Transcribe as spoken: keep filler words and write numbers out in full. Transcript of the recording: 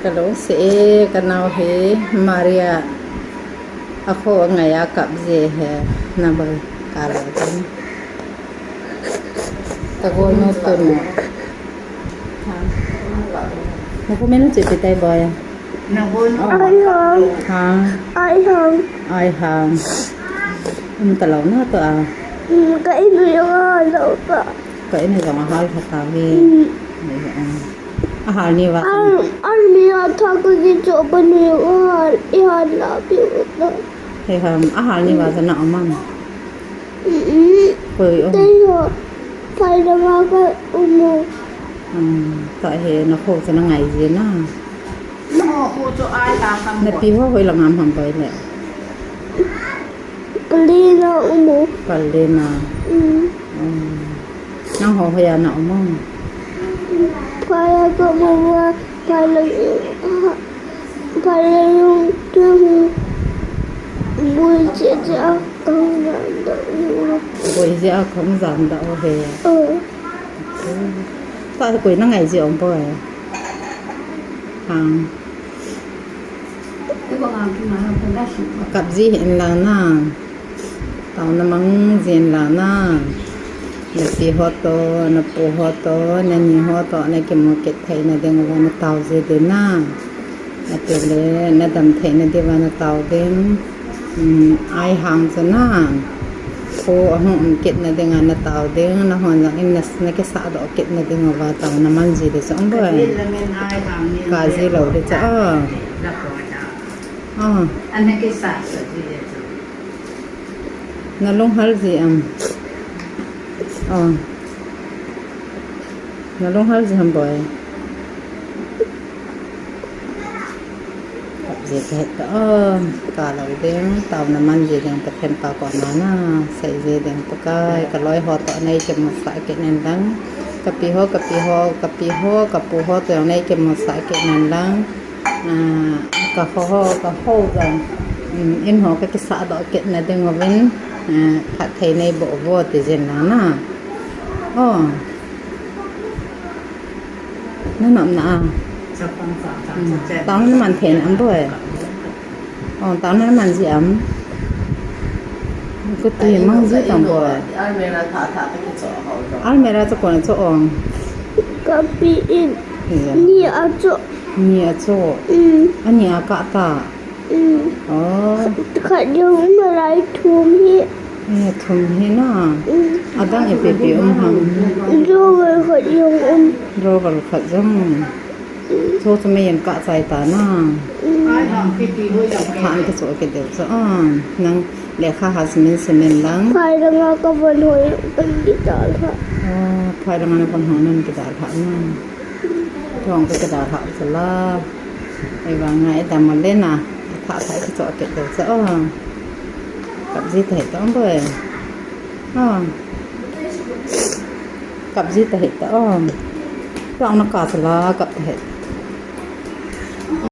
Ka lungset e, ka nao hi Maria a kho ngai a kap ji he, na bol ka lo tan. Ka gol no tu no. Na ko menu che pe tai boy. Na gol no. Ai hang. Ha. Ai hang. Ai hang. Um ta lo na to a. Um, ka inu jong a lo ta. Ka inu jong a hal kha ta ve. Um. Ai hang. A hal ni va. Al, al ni a tha ka ki cho pa ni a hal, i hal la pi u ta. He ham, a hal ni va ta na aman. Mm-mm. Koi o. Te yo, pai la ma ka umu. Hmm, ta he na kho cha na ngai ji na. Na ho kho cho ai ta ham. Na pi ho hoi la ngam ham pai le. Kalena umu. Kalena. Mm. Mm. Nang ho hoiya na um? Phai a ka mama, phai la, phai la yung tu. Bui che che a kang na da u. Bui che a kang zan da u he. Oh. Ta koi na ngai ji um boy. Hang. Kap ji hih in lang na. Taona mang ji in lang na. Na pi ho to, na pu ho to, na ni ho to, na kimu kit thei na ding uva na tao ji ding na. Ati le, na dam thei na ding uva na tao ding. Um, ai hang chu na. Kho ahung um kit na ding a na tao ding, na hon jong in na, na kisah doh kit na ding uva taona man ji ding chu um boy. Ka ji lo ding chu a. A. Ana kisah sa ji ding chu. Na lunghal ji am. A. Na lunghal ji ham boy. Kap ji ka het ta o, ka lo ding, taona man ji ding Pathen pa koma na, sei ji ding Pakai, ka loi ho to nei kimusah kit in lang, ka pi ho, ka pi ho, ka pi ho, ka pu ho to nei kimusah kit in lang, a, ka ho ho, ka ho jong, um, in ho ka kisah doh kit na ding uvin, a, phatthei nei boh vo ti jin lang na. O. Na nop na a. Hmm. Taona na man thei na am boy. O, taona na man ji am. Kuti mang ji tam boy. Almirah chu koi in achoh ong? Ka pi in. Ni achoh. Ni achoh. Hmm. Ani a kah ta. Um. O. Khat jong um nalai thum hi. E, thum hi na. Um. Adang ipi ipi um ham? Drawer khat jong um. Drawer khat jong. Um. Chu chu mei in kah chai ta na. Um. Khan ka chu kidel chu. A, nang lekha ha simin simin lang. Phai langa ka von hoi kan kidal ha. O, phai langa na von hoi nan kidal ha na. Thong ka kidal ha chu la. Ei vang ngai dam le na. Tha tha ka cho ke to cho. Kap ji ta he to boy. Ha. Kap ji ta he to. Thong na ka sala kap ta he.